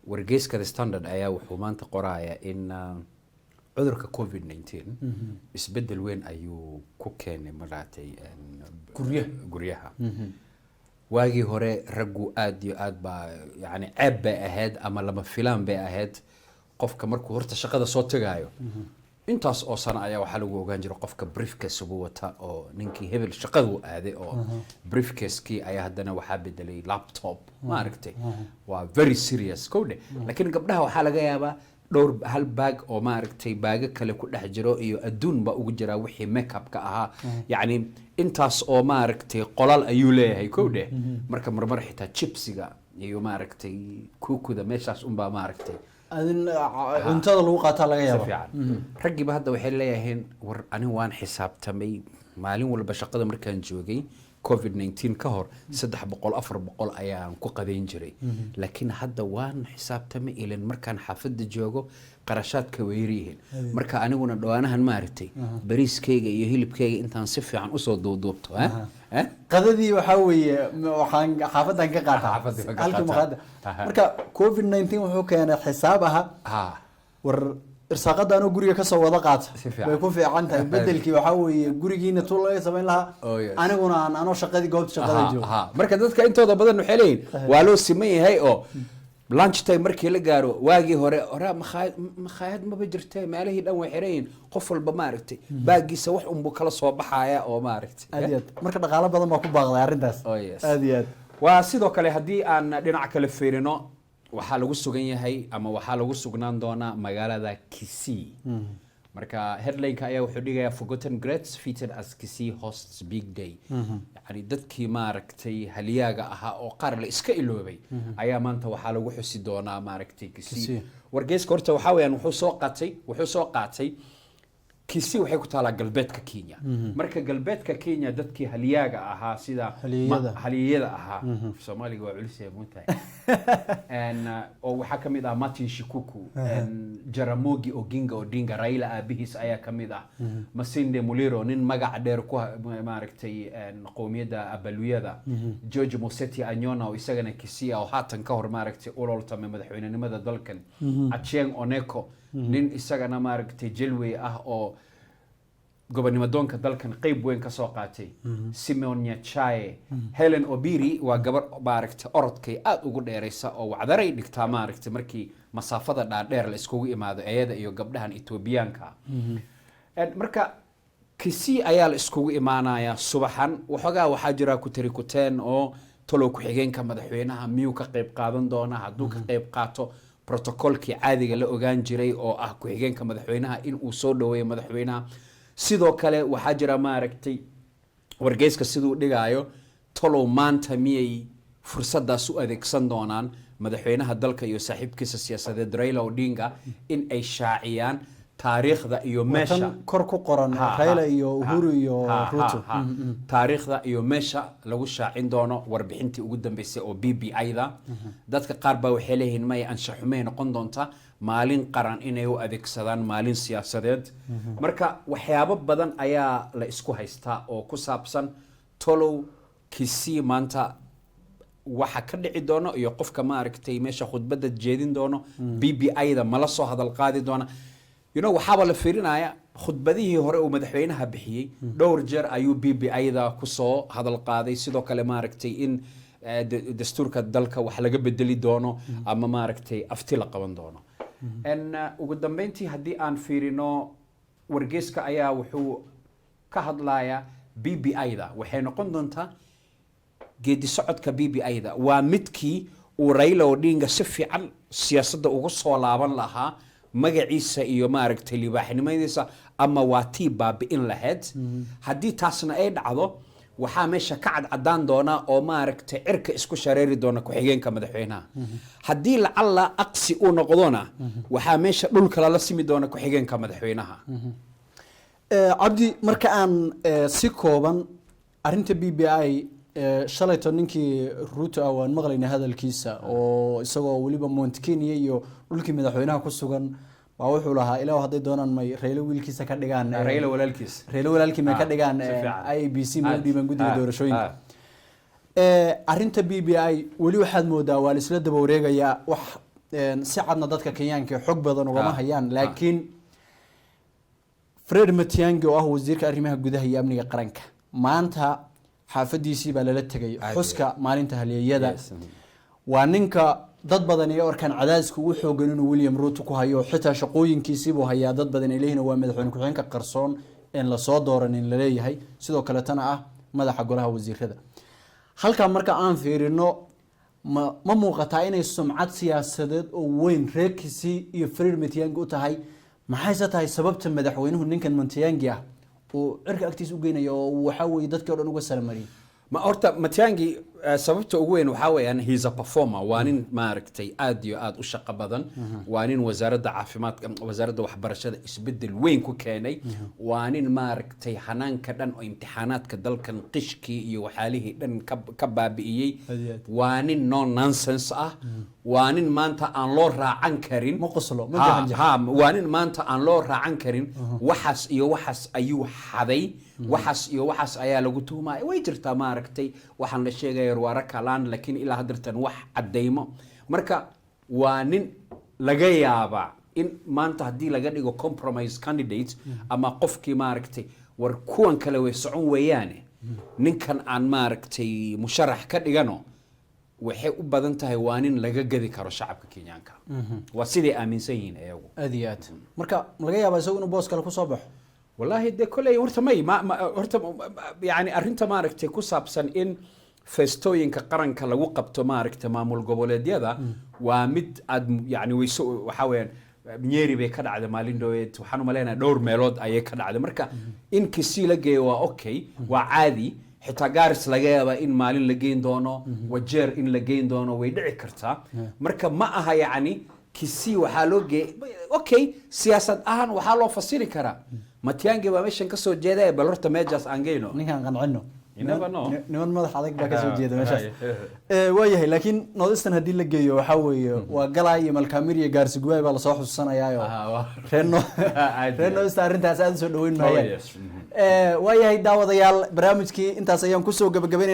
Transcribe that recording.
Wargeyska The Standard ayaa wuxuu maanta qoraaya in cudurka COVID-19 isbedel weyn ayuu ku keenay, maaragtay, Guryaha. Guryaha. Waagii hore raggu aad iyo aad baa, yani, ceeb bay ahayd ama lama filaan bay ahayd qofka markuu horta shaqada soo tagaayo. Intaas oo sano ayaa waxaa lagu ogaan jiray qofka briefcase ugu wata oo ninkii hebel shaqadu aaday, oo briefcase-kii ayaa haddana waxaa bedelay laptop, ma aragtay. Waa very serious kowdhe. Laakiin gabdhaha waxaa laga yaabaa dhowr hal baag oo, maaragtay, baago kale ku dhex jiro iyo adduun baa ugu jiraa, wixii makeup-ka ahaa, yacni intaas oo, maaragtay, qolal ayuu leeyahay kowdhe. Marka marmar xitaa chipsiga iyo, maaragtay, kukuda meeshaas unbaa, maaragtay, adin cuntada lagu qaataa laga si yaaba. Fiican. Raggiiba hadda waxay leeyihiin, war ani waan xisaabtamay, maalin walba shaqada markaan joogay COVID-19 ka hor 300, 400 ayaan ku qadayn jiray, laakiin hadda waan xisaabtamay, ilan markaan xaafadda joogo qarashaadka way yaryihiin. Marka aniguna dhawaanahan, maaragtay, bariiskayga iyo hilibkayga intaan si fiican usoo duuduubto, eh? Eh? Qadadii waxaa weeye waxaan xaafadan ka qaataa. Xaafadii baan ka halkii qaataa. maqaada. Marka COVID-19 wuxuu keenay xisaab aha, war irsaaqada anoo guriga kasoo wada qaata Si fiican. bay ku fiican tahay. Bedelkii waxaa weeye gurigiina tu laga samayn lahaa, aniguna aan anoo shaqadii goobta shaqada joogo. Marka dadka intooda badan waxay leeyihin waa loo siman yahay oo lunch time markii la gaaro, waagii hore oraa makhaayad makhaayad maba jirte, meelihii dhan way xiran yihiin, qof walba, maaragtay, baagiisa wax unbuu kala soo baxaya oo, maaragtay. Aad iyo aad. Marka dhaqaalo badan baa ku baaqday arrintaas. Oh, yes. Aad iyo aad. Waa sidoo kale haddii aan dhinac kale fiirino, waxaa lagu sugan yahay ama waxaa lagu sugnaan doonaa magaalada Kisii. Marka headline-ka ayaa wuxuu dhigayaa "Forgotten Greats Featured as Kisii Hosts Big Day". Yani dadkii, maaragtay, halyaaga ahaa oo qaar la iska iloobay ayaa maanta waxaa lagu xusi doonaa, maaragtay, Kisii. Kisii. Wargeyska horta waxaa weeyaan wuxuu soo qaatay Kisii waxay ku taalaa galbeedka Kenya. Marka galbeedka Kenya dadkii halyaaga ahaa sida Halyeeyada. Halyeeyada ahaa, Soomaaliga waa culus yahay, moogtahay. Oo waxaa ka mid ah Martin Shikuku, Jaramogi Oginga Odinga, Raila aabihiis ayaa ka mid ah, Masinde Muliro, nin magac dheer ku maaragtay, qowmiyadda Abaluyada, George Moseti Anyona oo isagana Kisii oo haatan ka hor, maaragtay, ololtamay madaxweynenimada dalkan, Achieng Oneko, nin isagana, maaragtay, jelwey ah oo gobonimo doonka dalkan qeyb weyn ka soo qaatay, Simeon Nyachae, Helen Obiri, waa gabar, maaragtay, orodkay aad ugu dheeraysa oo wacdaray dhigtaa, maaragtay, markii masaafada dhaadheer la iskugu imaado, iyada iyo gabdhahan Etoobiyaanka ah. Marka Kisii ayaa la iskugu imaanayaa subaxan. Waxoogaa waxaa jira kutiri kuteen oo talow ku-xigeenka madaxweynaha miyuu ka qayb qaadan doonaa? Hadduu ka qayb qaato, protocolkii caadiga la ogaan jiray oo ah ku-xigeenka madaxweynaha in uu soo dhaweeyo madaxweynaha. Sidoo kale waxaa jira, maaragtay, wargeyska siduu dhigaayo, talow maanta miyay fursadaas u adeegsan doonaan madaxweynaha dalka iyo saaxiibkiisa siyaasadeed Raila Odinga in ay shaaciyaan taariikhda iyo meesha tan kor ku qoran, Raila iyo Uhuru iyo Ruto. Taariikhda iyo meesha lagu shaacin doono warbixintii ugu dambeysay oo BBI-da. Dadka qaar baa waxay leeyihiin maya, anshaxumay noqon doonta maalin qaran inay u adeegsadaan maalin siyaasadeed. Marka waxyaabo badan ayaa la isku haystaa oo ku saabsan tolow Kisii maanta waxa ka dhici doono iyo qofka, maaragtay, meesha khudbadda jeedin doono, BBI-da mala soo hadal qaadi doona. Waxaaba la fiirinaya khudbadihii hore uu madaxweynaha bixiyey, dhowr jeer ayuu BBI-da kusoo hadal qaaday. Sidoo kale, maaragtay, in dastuurka dalka wax laga bedeli doono ama, maaragtay, afti la qaban doono. Ugu dambeyntii haddii aan fiirino, wargeyska ayaa wuxuu ka hadlayaa BBI-da waxay noqon doontaa geedi socodka BBI-da waa midkii uu Raila Odinga si fiican siyaasadda ugu soo laaban lahaa magaciisa iyo, maaragtay, libaaxnimadiisa, ama waa tii baabi'in lahayd. Haddii taasna ay dhacdo, waxaa meesha ka cadcadaan doona oo, maaragtay, cirka isku shareeri doona ku-xigeenka madaxweynaha. Haddii lacalla aqsi uu noqdona, waxaa meesha dhulka lala simi doona ku-xigeenka madaxweynaha. Cabdi, marka aan si kooban arrinta BBI, shalayto ninkii Ruto ah waan maqlaynay hadalkiisa, oo isagoo weliba Mount Kenya iyo dhulkii madaxweynaha ku sugan baa wuxuu lahaa, ilaah hadday doonaan may Raila wiilkiisa ka dhigaan, Raila walaalkiis. Raila walaalkii may ka dhigaan, si fiican. IEBC ma u dhiibaan guddiga doorashooyinka. Arrinta BBI weli waxaad moodaa waa la isla daba wareegayaa wax. Si cadna dadka Kenyaanka xog badan ugama hayaan, laakiin Fred Matiang'i oo ah wasiirka arrimaha gudaha iyo amniga qaranka, maanta xaafadiisii baa lala tegay xuska maalinta halyeeyada. Waa ninka dad badan ay arkaan cadaadiska ugu xoogan inuu William Ruto ku hayo, xitaa shaqooyinkiisiibuu hayaa. Dad badan ay leeyihiin waa madaxweyne ku-xigeenka qarsoon een lasoo dooranin laleeyahay, sidoo kaletana ah madaxa golaha wasiirada. Halkaa marka aan fiirino, ma muuqataa inay sumcad siyaasadeed oo weyn reerkiisii iyo Fred Matiang'i u tahay? Maxayse tahay sababta madaxweynuhu ninkan Matiang'i ah uu cirka agtiisa u geynayo oo waxaa weeye dadkii o dhan uga saramariyay? Ma horta Matiang'i, sababta ugu weyn waxaa weeyaan he's a performer. Waa nin maaragtay aad iyo aad u shaqo badan. Waa nin wasaaradda caafimaadka, wasaaradda waxbarashada isbedel weyn ku keenay. Waa nin maaragtay hanaanka dhan oo imtixaanaadka dalkan qishkii iyo waxyaalihii dhan ka baabi'iyey. Aad iyo aad. Waa nin no nonsense ah. Waa nin maanta aan loo raacan karin. Ma qoslo, ma jahanjax. Ha, waa nin maanta aan loo raacan karin. Waxaas iyo waxaas ayuu xaday, waxaas iyo waxaas ayaa lagu tuhmaya. Way jirtaa maaragtay waxaan la sheegaya Ruaraka land, laakiin ilaa haddeertan wax caddaymo. Marka waa nin laga yaabaa in maanta haddii laga dhigo compromise candidate ama qofkii maaragtay war kuwan kale way socon weeyaane, ninkan aan maaragtay musharax ka dhigano, waxay u badan tahay waa nin laga gadi karo shacabka Kenyaanka. Waa siday aaminsan yihiin iyagu. Aad iyo aad. Marka ma laga yaabaa isagu inuu boos kale kusoo baxo? Wallaahi dee kolley horta may ma horta yani arrinta maaragtay ku saabsan in feestooyinka qaranka lagu qabto maaragtay maamul goboleedyada waa mid aad yani wayso. Waxaa weeyaan Nyeri bay ka dhacday maalin dhaweed, waxaan u maleynayaa dhowr meelood ayay ka dhacday. Marka in Kisii la geeyo waa okay, waa caadi. Xitaa Gaaris laga yaabaa in maalin la geyn doono, Wajeer in la geyn doono way dhici kartaa. Marka ma aha yacni Kisii waxaa loo geey, okay, siyaasad ahaan waxaa loo fasiri karaa Matiang'i baa meeshan ka soo jeedaya, bal horta meeshaas aan geyno. Ninkaan qancino. You never know. Niman madax adag baa kasoo jeeda meeshaas. Waayahay, laakiin Northeastern haddii la geeyo, waxaa weeye waa Galaa iyo Malkamir iyo Gaarsi Gubaay baa lasoo xusuusanayaayo. Reer no reer Northeastern arrintaas aad usoo dhaweyn maayaan. Waayahay daawadayaal, barnaamijkii intaas ayaan kusoo gabagabaynaya.